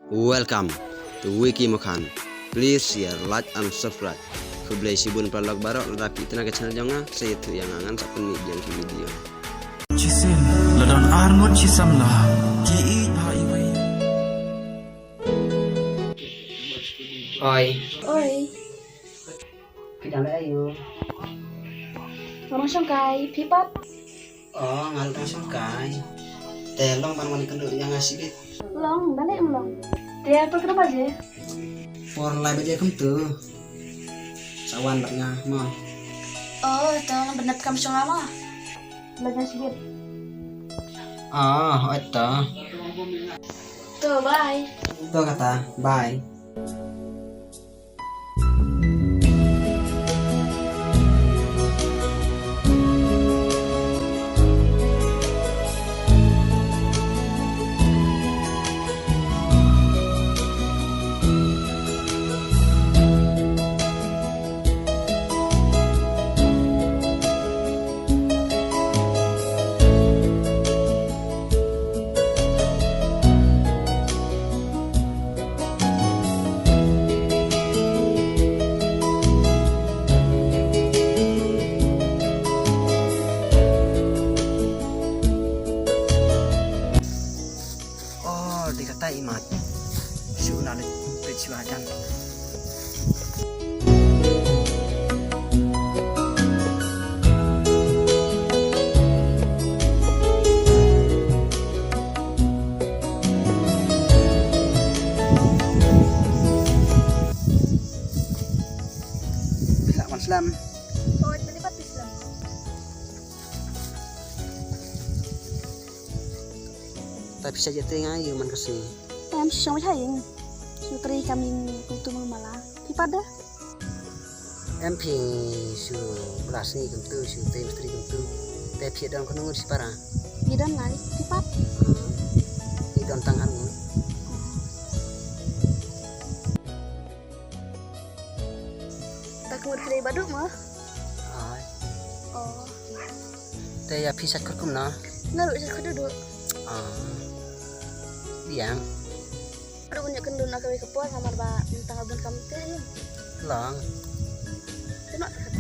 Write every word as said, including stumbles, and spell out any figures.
Welcome to Wiki Mukhan. Please share, like and subscribe. Khublei shibun paralok baroh, lada phi tang ïa ka channel jong nga, sa ïathuh ïa nga, ngan sa pynmih biang ki video. Shisien la don ar ngut shi samla ki ïeit bha iwei. Oi. Oi. Phi dang leh aïu? Nga dang shongkai, phi pat? Oh, nga dang shongkai. Te long ban wan ïakynduh ïa nga shibit? Long, balei ym long? Te por katno baje? Por lai baje kumtu. Sa wan bad nga mo. Oh, te ngan bynta kam shong nga mo. Leit shibit. Oh, oi to. To, bye. To kata, bye. Oh, dei kata i mat. Shu la leit peit shuwa jan. Phi lah wan slem. Oh, ïa, phi lah wan slem. Te phi sa ïa te nga ïa man ka sngi. Em, shu shong beit ha ïing. Shu trei kam ïing kumtu ma mala. Phi pat de? Em, phi shu bla sngi kumtu, shu trei mistri kumtu. Te phi don kano ngut shi para? Ngi don lai, phi pat? Hmm. Ngi don tang ar ngut. Ta ka mut phi dei Bah Duh mo? Ai. Oh. Te ïa phi sat khut kumno? Nga ruh sat khut Duh Duh. Ah. Biang. Ruh ban ïakynduh na kawei ka por namar ba mynta nga bun kam te. Long. Te noh te ka